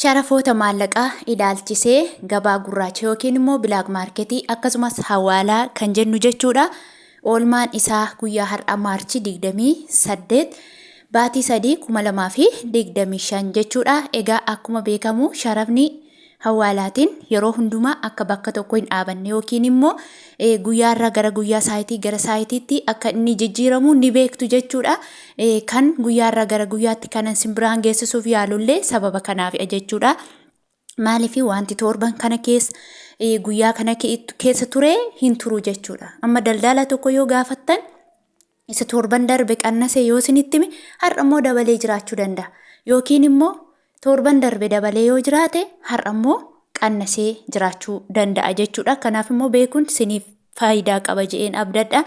Sharafoota maallaqaa ilaalchisee gabaa gurraacha yookiin immoo black marketii akkasumas hawaalaa kan jennu jechuudha. Oolmaan isaa guyyaa har'a Maarchii 28 baatii 3 2025 jechuudha. Egaa akkuma beekamu sharafni hawaalaatiin yeroo hundumaa akka bakka tokko hin dhaabanne yookiin immoo guyyaarraa gara guyyaa saayitii gara saayitiitti akka inni jijjiiramu ni beektu jechuudha. Kan guyyaarraa gara guyyaatti kanan sin biraan geessisuuf yaalullee sababa kanaafidha jechuudha. Maaliif wanti torban kana keessa guyyaa kana keessa ture hin turu jechuudha. Amma daldala tokko yoo gaafattan, isa torban darbe qannase yoo isinitti hime, har'a immoo dabalee jiraachuu danda'a. Yookiin immoo torban darbe dabalee yoo jiraate, har'a immoo qannasee jiraachuu danda'a jechuudha. Kanaaf immoo beekuun siniif faayidaa qaba je'een abdadha.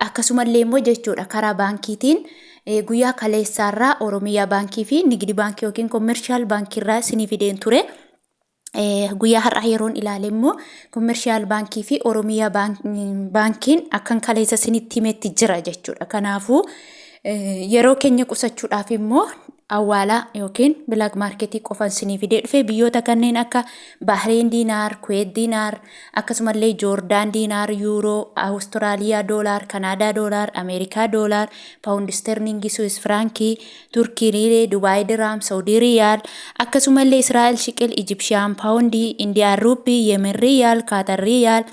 Akkasumallee immoo jechuudha, karaa baankiitiin guyyaa kaleessaarraa Oromiyaa Baankii fi Nigdi Baankii yookiin Commercial Baankiirraa isinii fideen ture. Guyyaa har'aa yeroon ilaale immoo Commercial Baankii fi Oromiyaa Baankiin akkan kaleessa isinitti himetti jira jechuudha. Kanaafuu yeroo keenya qusachuudhaaf immoo awwaalaa yookiin black marketii qofan isinii fidee dhufe. Biyyoota kanneen akka Bahreen diinaar, Kuweet diinaar, akkasumallee Joordaan diinaar, Yuuroo, Awustiraaliyaa doolaar, Kanaadaa doolaar, Ameerikaa doolaar, Paawundi sterlingii, Suwis firaankii, Turkii liiree, Dubaay diraam, Saudii riyaal, akkasumallee Israa'el shiqil, Ijipshiyaan paawundii, Indiyaan ruuppii, Yemen riyaal, Kaatar riyaal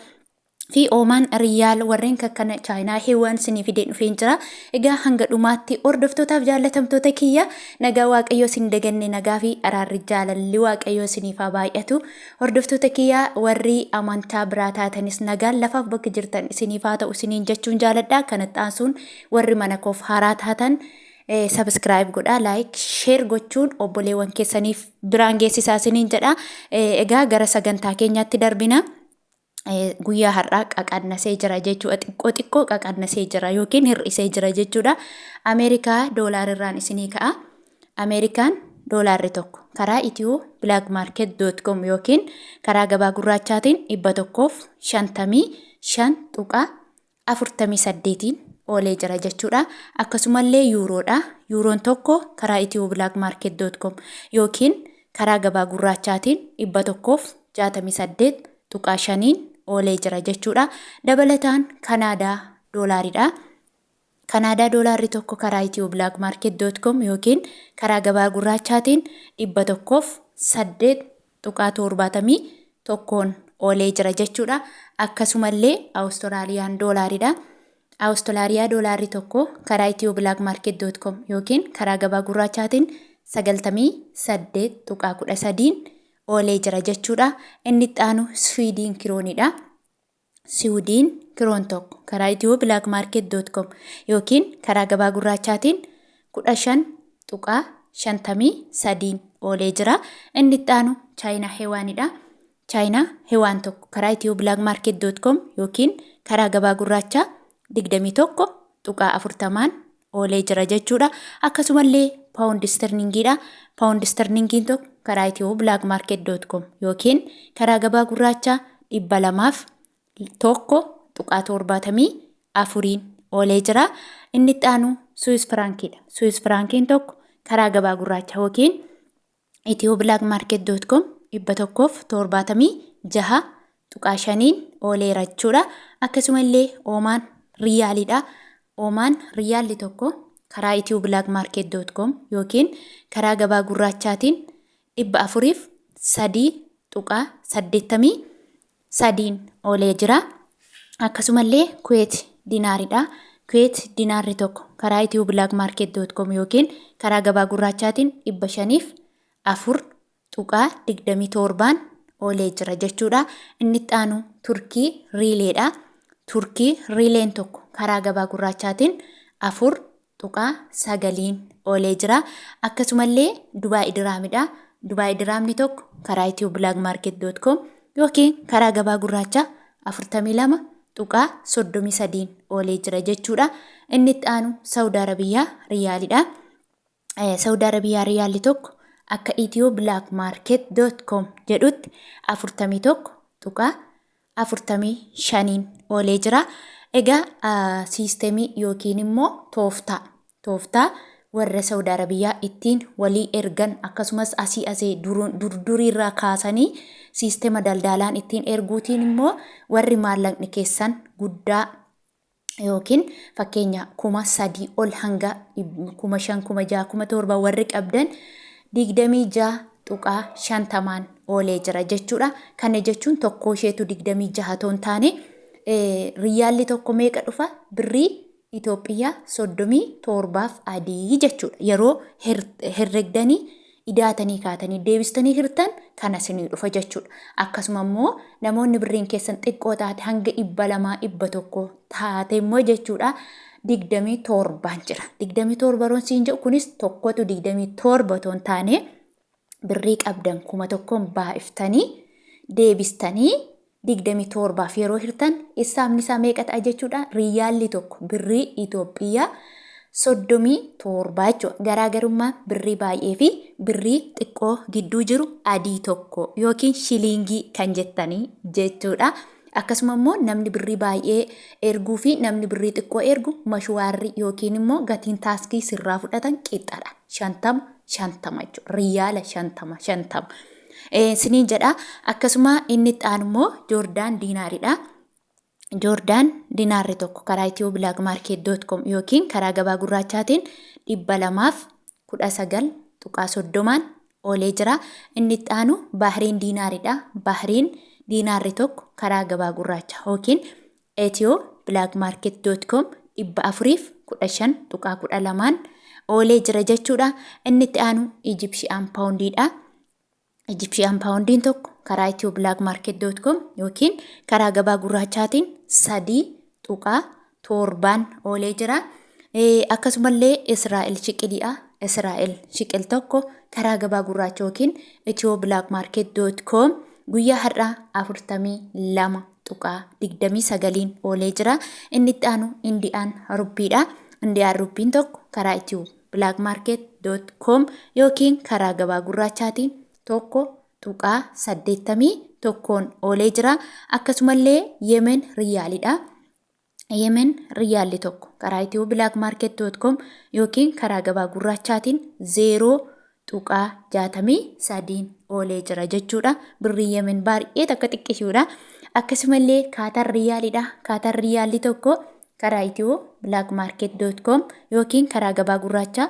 fi Oomaan riyaal, warreen kakkana Chaayinaa heewwan isinii fidee dhufeen jira. Egaa hanga dhumaatti hordoftootaaf jaallatamtoota kiyya, nagaa Waaqayyoo isin daganne, nagaa fi araarri jaalalli Waaqayyoo isiniif haa baay'atu. Hordoftoota kiyya warri amantaa biraa taatanis nagaan lafaaf bakka jirtan isiniif haa ta'u isiniin jechuun jaaladha. Kanatti aansuun warri mana koof haaraa taatan subscribe godhaa, like, share gochuun obboleewwan keessaniif biraan geessisaa isiniin jedha. Egaa gara sagantaa keenyaatti darbina. Guyyaa har'aa qaqannasee jira jechuudha. Xiqqoo xiqqoo qaqannasee jira yookiin hir'isee jira jechuudha. Ameerikaa doolaarirraan isinii ka'a. Ameerikaan doolaarri tokko karaa ethioblackmarket.com yookiin karaa gabaa gurraachaatiin 155.48n oolee jira jechuudha. Akkasumallee yuuroodha. Yuuroon tokko karaa ethioblackmarket.com yookiin karaa gabaa gurraachaatiin 168.5n oolee jira jechuudha. Dabalataan Kanaadaa doolaaridha. Kanaadaa doolaarri tokko karaa ethioblackmarket.com yookiin karaa gabaa gurraachaatiin 108.71n oolee jira jechuudha. Akkasumallee Awustiraaliyaan doolaaridha. Awustiraaliyaa doolaarri tokko karaa ethioblackmarket.com yookiin karaa gabaa gurraachaatiin 98.13n oolee jira jechuudha. Inni itti aanu Swiidiin kiroonidha. Siwiidiin kiroon tokko karaa ethioblackmarket.com yookiin karaa gabaa gurraachaatiin 15.53n oolee jira. Inni itti aanu Chaayinaa hewaanidha. Chaayinaa hewaan tokko karaa ethioblackmarket.com yookiin karaa gabaa gurraachaa 21.40n oolee jira jechuudha. Akkasumallee paawundi sterlingiidha. Paawundi sterlingiin tokko karaa ethioblackmarket.com yookiin karaa gabaa gurraachaa 201.74n oolee jira. Inni itti aanu Suwis firaankiidha. Suwis firaankiin tokko karaa gabaa gurraachaa yookiin ethioblackmarket.com 176.5n ooleera jechuudha. Akkasumallee Oomaan riyaaliidha. Oomaan riyaalli tokko karaa ethioblackmarket.com yookiin karaa gabaa gurraachaatiin 403.83n oolee jira. Akkasumallee Kuweet dinaaridha. Kuweet dinaarri tokko karaa ethioblackmarket.com yookiin karaa gabaa gurraachaatiin 504.27n oolee jira jechuudha. Inni itti aanu Turkii riileedha. Turkii riileen tokko karaa gabaa gurraachaatiin 4.9n oolee jira. Akkasumallee Dubaay diraamidha. Dubaay diraamni tokko karaa ethioblackmarket.com yookiin karaa gabaa gurraachaa 42.33n oolee jira jechuudha. Inni itti aanu Saawud Arabiyyaa riyaalidha. Saawud Arabiyaa riyaalli tokko akka ethioblackmarket.com jedhutti 41.45n oolee jira. Egaa siistemii yookiin immoo tooftaa tooftaa warra Saudi Arabiyaa ittiin walii ergan, akkasumas asii asee durduriirraa kaasanii siistema daldaalaan ittiin erguutiin immoo warri maallaqni keessan guddaa yookiin fakkeenya 3000 ol hanga 5000, 6000, 7000 warri qabdan 26.50n oolee jira jechuudha. Kana jechuun tokkoo isheetu 26 otoo hin taane, riyyaalli tokko meeqa dhufa? Birrii Itoophiyaa 37f adii jechuudha. Yeroo herregdanii idaatanii kaatanii deebistanii hirtan kana isinii dhufa jechuudha. Akkasuma immoo namoonni birriin keessan xiqqoo taate hanga 200, 100 taate immoo jechuudha, 27n jira. 27 yeroon siin jedhu kunis tokkotu 27 otoo hin taane, birrii qabdan 1000n baay'iftanii deebistanii 27f yeroo hirtan hisaabni isaa meeqa ta'a jechuudha? Riyyaalli tokko birrii Itoophiyaa 37 jechuudha. Garaagarummaan birrii baay'ee fi birrii xiqqoo gidduu jiru adii tokko yookiin shiliingii kan jettanii jechuudha. Akkasuma immoo namni birrii baay'ee erguu fi namni birrii xiqqoo ergu mashuwaarri yookiin immoo gatiin taaskii sirraa fudhatan qixxadha. 50 50 jechuudha. Riyaala 50 50. Siniin jedha. Akkasuma inni itti aanu immoo Joordaan diinaaridha. Joordaan dinaarri tokko karaa Itiyoo Black Market dot com yookiin karaa gabaa gurraachaatiin 219.30n oolee jira. Inni itti aanu Baahriin diinaaridha. Baahriin diinaarri tokko karaa gabaa gurraacha yookiin Ethio Black Market dot com 415.12n oolee jira jechuudha. Inni itti aanu Ijipshiyaan paawundiidha. Ijipshiyaan paawundiin tokko karaa Ethio Black Market dot com yookiin karaa gabaa gurraachaatiin 3.7n oolee jira. Akkasumallee Israa'el shiqiliidha. Israa'el shiqil tokko karaa gabaa gurraacha yookiin Ethio Black Market dot com guyyaa har'aa 42.29n oolee jira. Inni itti aanu Indiyaan rubbiidha. Indiyaan rubbiin tokko karaa Ethio Black Market dot com yookiin karaa gabaa gurraachaatiin 1.81n oolee jira. Akkasumallee Yemen riyyaalidha. Yemen riyyaalli tokko karaa Ethio Black Market dot com yookiin karaa gabaa gurraachaatiin 0.63n oolee jira jechuudha. Birrii Yemen baay'ee takka xiqqishuudha. Akkasumallee Kaatar riyyaalidha. Kaatar riyyaalli tokko karaa Ethio Black Market dot com yookiin karaa gabaa gurraachaa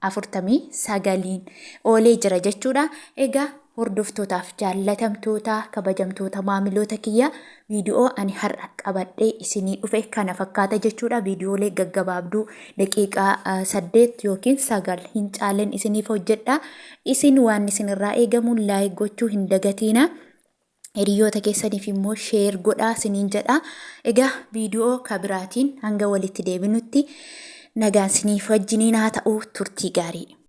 41.49n oolee jira jechuudha. Egaa hordoftootaaf jaallatamtoota kabajamtoota maamiloota kiyya, viidiyoo ani har'a qabadhee isinii dhufe kana fakkaata jechuudha. Viidiyoolee gaggabaabduu daqiiqaa 8 yookiin 9 hin caaleen isiniif hojjedha. Isin waan isinirraa eegamu like gochuu hin dagatiina. Hiriyoota keessaniif immoo share godhaa isiniin jedha. Egaa viidiyoo kabiraatiin hanga walitti deebinutti nagaan isiniif wajjiniin haa ta'u, turtii gaarii.